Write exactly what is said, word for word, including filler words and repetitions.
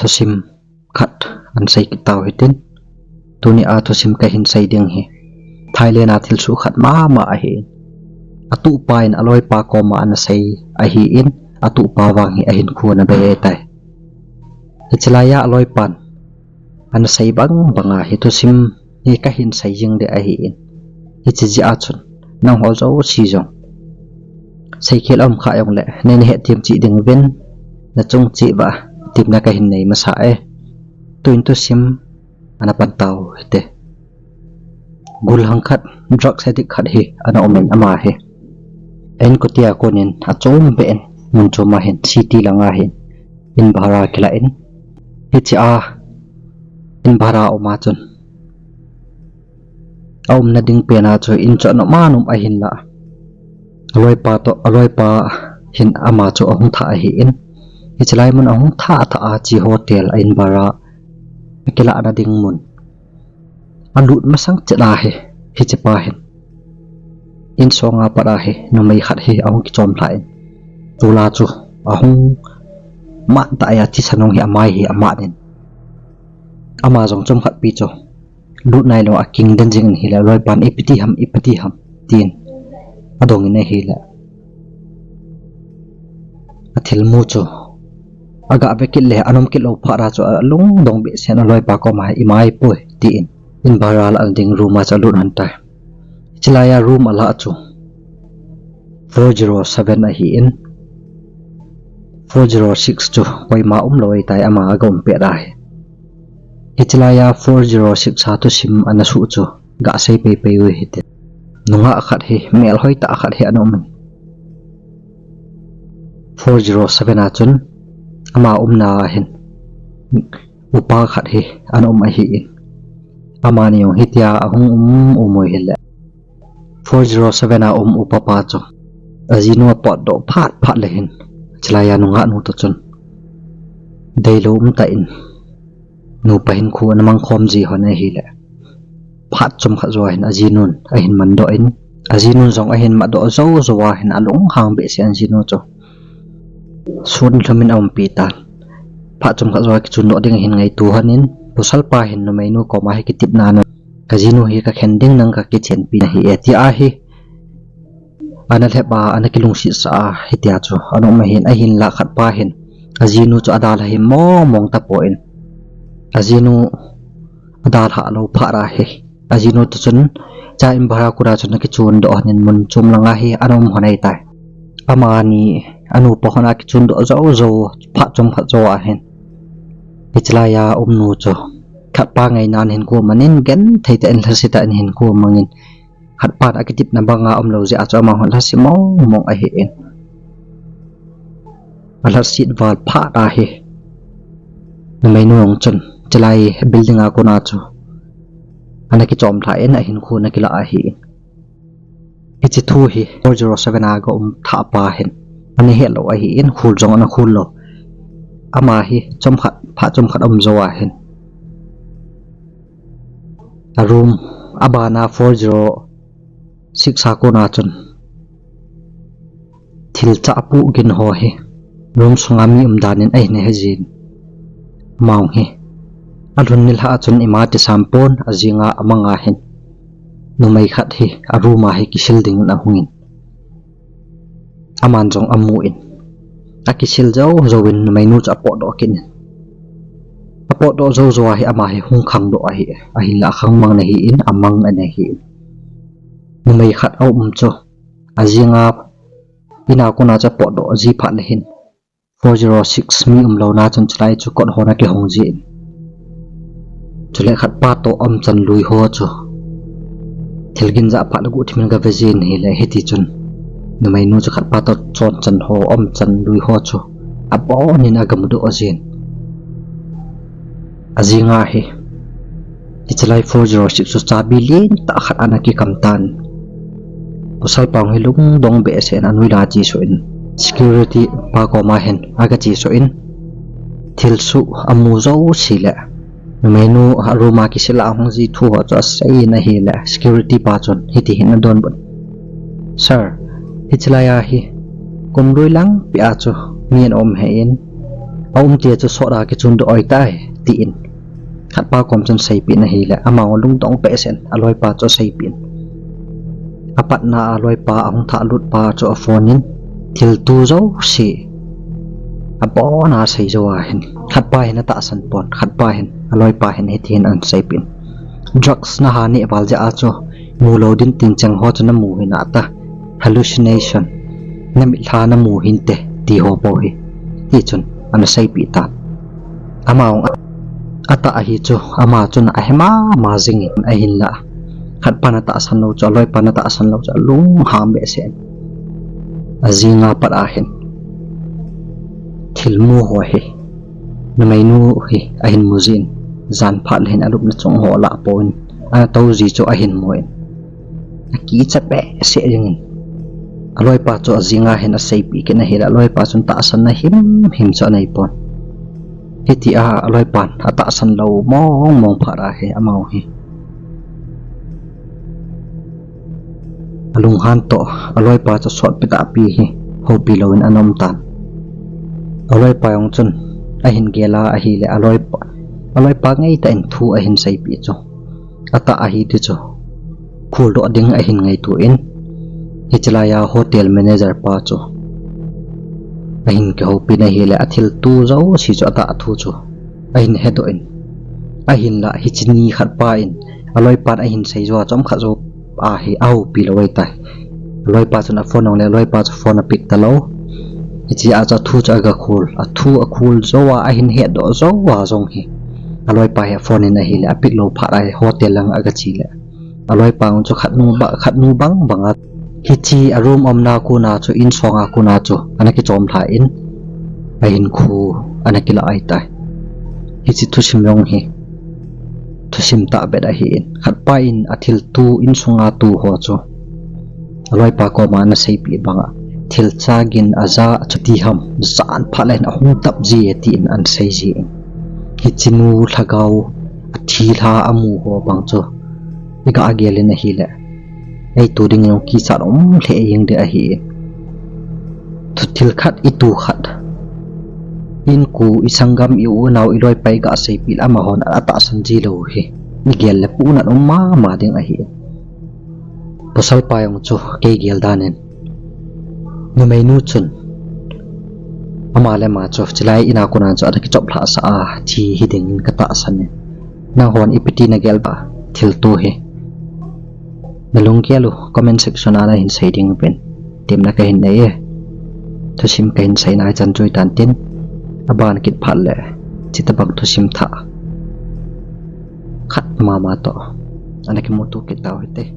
Thusim khat ana sei kit tau hitin. Tuni a thusim kahin sei ding hi Thailand a thilsoh khat mama ahi. Atuhpa in aloipa koma ana sei ahin, atuhpa vang hi ahinkho ana bei tai. Hiche laiya aloipan ana sei bang banga hi thusim hi kahin sei jing ding ahin. Hiche jeh a chun nangho jouse jong seikhel aum kha jongle nei nahet them cheh ding uvin, nachung cheh uva temna kahin nei masa e. Tuin thusim ana pan tau hite. Gollhang khat, drug addict khat hi ana um in ama hi. Inkote a konin achom beh in mun chom a hin city langa hin in bhara kilah in. Hiche a in bhara um a chun aumna ding pen a chu in chu anom anom ahinlah, aloipa toh, aloipa hin ama chu ahung thah ahin. Hiche lai mun ahung thah thah a hiche hotel a in bhara akilahna ding mun alut masang chet a hi, hichepa hin in songa pat a hi numei khat hi ahung kichom lha in, tol a chu ahung mat tah a, thisan jong hi amai hi amat in, ama jong chomkhat pi chu lut nailou a akingden jing in ahile, aloipan ipi ti ham, ipi ti ham tin adong in ahile, athilmu chu aga ve kit le anom kit lou phat a chu alungdong behseh in aloipa koma hi, imai poi, tin in bhara lah ding room a chu alut lhon tai. Hiche laiya room alah chu four zero seven ahin, four zero six chu koima umlou ahitai, ama aga um pet ahi. Hiche laiya four zero six a thusim ana soh chu gasei peipei u hite. Nungah khat hi, melhoi tah khat hi ana um in, four zero seven a chun ama umna a hin upa khat hi ana um ahin, amani jong hitia ahung um um u ahile, four zero seven a um upa pa chu ajinu apotdoh phat phat le hin, hiche laiya nungah nu toh chun deilou umtah in nupa hinkho ana mang khom ji lhon ahile, phat chomkhat jou a hin ajinun ahin mandoh in, ajinun jong ahin matdoh jou jou a hin alunghang behseh in ajinu chu sun lhum in aumpi tan. Phat chomkhat jou a kichundoh ding ahin ngaito lhon in, pasalpa hin numeinu koma hi kitepna a, kajinu hi kakhen ding nang kakichenpi nahi e, tia hi ana lhep a, ana kilungset sah a, hitia chu ana um ahin, ahinlah khatpa hin ajinu chu adalha hih mong mong tapon, ajinu adalhah lou phat a hi ajinu toh chun hiche in bhara kut a chun akichundoh lhon in mun chom langa hi ana um lhon ahitai. Amani anupa lhon a kichundoh jou jou phat chomkhat jou a hin, hiche laiya umnu chu khatpa ngainan hinkho mang in, genthei tah in, lhasetah in hinkho mang in, khatpan akitepna banga umlou jeh a chu ama jong lhaset mong mong ahin, alhaset val phat a hi numeinu jong chun hiche lai building a kona chu ana kichom lha in ahinkho ana kilah ahin. Hiche thu hi four zero seven a ga um thahpa hin ana hetlou ahin, khol jong ana khol lou. Ama hi chomkhat, phat chomkhat aum jou a hin a room abana four zero six a kona chun thil chah apoh gin ho hi room sunga mi umdan in ahin he jin, ama jong hi alhun nilhah a chun ima tisam pon, ajinga amanga hin numei khat hi a room a hi kisil dingin ahungin, aman jong amun, akisil jou jouvin numeinu chu apotdoh kit in, apotdoh jou jou a hi ama hi hung khangdoh ahi, ahinlah akhangmang nahin, amang ana hin, numei khat aum chu ajinga in a kona chu apotdoh ji phat le hin four zero six mi umlouna chun chulai chu kot ho ana kihong jin, chule khatpa toh aumchan lui ho chu thil gin jah phat le guhthim in gave jin ahile, hitichun numeinu chu khatpa toh chonchan ho, aumchan lui ho chu abonin agamudoh jin. Ajinga hi hiche lai four zero six chu chabi lentah khat ana kikam tan, pasalpa jong hi lungdong behseh in anoi lang achesuh in, security pa koma hin agachesuh in, thilsoh amu jouse le numeinu a room a kisil a ahung ji thu ho chu asei in ahile, security pa chun hiti hin adonbut, Sir, hiche laiya hi kum lui langpeh a chu mi ana um ahin, Aumte chu sot a kichun doh ahitai, tin khatpa kom chun seipeh in ahile, ama lungdong behseh in aloipa chu aseipeh in. Apatna a aloipa ahung thah lut pa chu aphone in, thilto jouse abon a asei jou ahin, khatpa hin atahsan pon, khatpa hin, aloipa hin hiti hin aseipeh in. Drugs naha neh val jeh a chu mu lou ding tin cheng ho chu namu hinte, hallucination, namit lha namu hinte, ti ho bou hi, ti chun ana seipeh tan. Ama atah ahi chu, ama chun ahe mama jing in ahinla, khatpan atahsan lou chu, aloipan atahsan lou chu alunghang behseh in. Ajing a pat ahin thil mu ho hi numeinu hi ahin mu jin, jan phat le hin alupna chung ho lah pon, ana tou ji chu ahin mu in, akichat behseh jing in. Aloipa chu ajing a hin aseipeh kit in ahile, aloipa chun tahsanna himhim chu anei pon. Hitia aloipan atahsan lou mong mong phat ahi, ama hi alunghan toh aloipa chu sotpi tahpi hi houpi louvin ana um tan. Aloipa jong chun ahin gel a ahile, aloipa, aloipa ngeitah in thu ahin seipeh chu, atah ahi ti chu kholdoh ding ahin ngaito in, hiche laiya hotel manager pa chu ahin kihoupi in ahile, athilto jouse chu, atah thu chu ahin hedoh in, ahinla hiche ni khatpa in aloipan ahin sei jou a chomkhat jou ahi, ahoupi lou ahitai. Aloipa chun aphone jongle aloipa chu phone apick talou. Hiche a chu athu chu agakhol, athu akhol jou a ahin hetdoh jou a jong hi aloipa hi aphone in ahile, apick lou phat ahi, hotel lang agache le, aloipa jong chu khatnu ba, khatnu bang bang a, hiche a room umna kona chu, insung a kona chu ana kichom lha in, ahinkho ana kilah ahitai. Hiche thusim jong hi thusim tahbeh ahin, khatpa in athilto, insunga to ho chu aloipa koma ana seipeh banga, thil chagin aja chu ti ham, jan phat le hin ahung dap ji e tin ana sei ji in. Hiche nu lhagao, athi lha amu ho bang chu iga gel in ahile, eito ding jong kichat um lheh jeng ding ahin. Thu thil khat, ito khat, inko, isanggam, i-u inao, iloipa iga seipeh le amahon atahsan ji lou hi igel le puhnat um mama ding ahin. Pasalpa jong chu kei gel dan in, numeinu chun ama le ama chu chulai in a kona chu ana kichop lhahsah a thi hiding in katahsan in. Nanghon ipi ti nagel ba thilto hi? Nalunggel u comment section a nahin sei ding uvin, temna kahin nei e. Thusim kahin seina hichan chu ahitan tin, aban kit phat le, chutobang thusim thah khat mama toh ana kimuto kit tau hite.